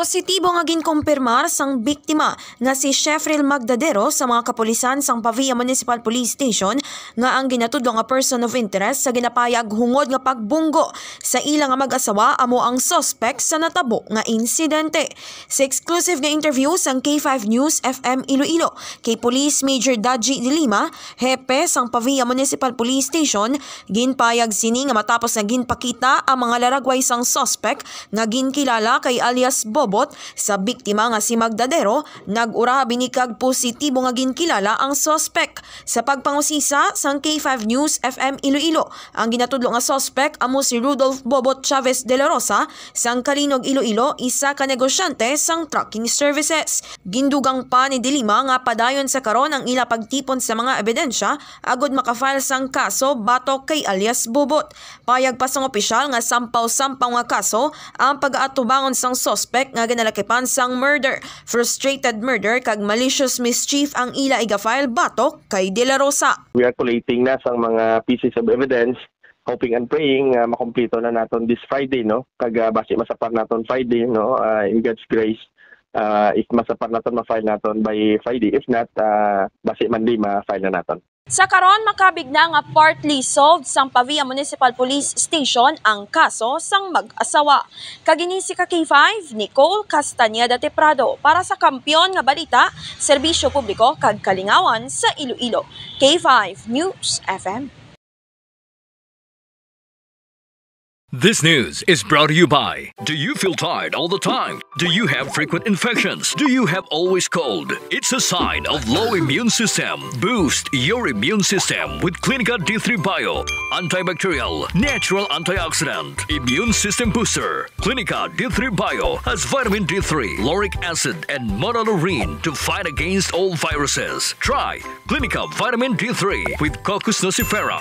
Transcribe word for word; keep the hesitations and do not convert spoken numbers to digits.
Positibo nga ginkumpirmar sang biktima nga si Shefril Magdadero sa mga kapulisan sang Pavia Municipal Police Station nga ang ginatudlo nga person of interest sa ginapayag hungod nga pagbunggo sa ila nga mag-asawa amo ang suspek sa natabo nga insidente. Sa exclusive nga interview sang K five News F M Iloilo kay Police Major Daji de Lima, hepe sang Pavia Municipal Police Station, ginpayag sini nga matapos nga ginpakita ang mga laragway sang suspek nga ginkilala kay alias Bobot sa biktima nga si Magdadero, nag-ura bini kag positibo nga ginkilala ang suspek. Sa pagpangusisa sang K five News F M Iloilo, ang ginatudlo nga suspek amo si Rudolph Bobot Chavez de la Rosa sang Calinog, Iloilo, isa ka negosyante sang trucking services. Gindugang pa ni De Lima nga padayon sa karon ang ila pagtipon sa mga ebidensya agod makafile sang kaso batok kay alias Bobot. Payag pa sang opisyal nga sampaw-sampaw nga kaso ang pag-aatubangon sang suspek nga ginalakipan sang murder, frustrated murder kag malicious mischief ang ila iga-file batok kay De La Rosa. We are collating na sang mga pieces of evidence, hoping and praying nga makompleto na naton this Friday, no? Kag, ah, basi masapar naton Friday, no? Ah, in God's grace, ah, if masapar naton, ma-file naton by Friday. If not, ah, basi Monday, ma-file na naton. Sa karon, makabig na nga partly solved sang Pavia Municipal Police Station ang kaso sang mag-asawa. Kag ini si ka K five, Nicole Castañeda Teprado, para sa Kampiyon nga Balita, Serbisyo Publiko kag Kalingawan sa Iloilo. K five News F M. This news is brought to you by: Do you feel tired all the time? Do you have frequent infections? Do you have always cold? It's a sign of low immune system. Boost your immune system with Clinica D three Bio, antibacterial, natural antioxidant, immune system booster. Clinica D three Bio has vitamin D three, lauric acid, and monolaurin to fight against all viruses. Try Clinica Vitamin D three with Cocos nucifera.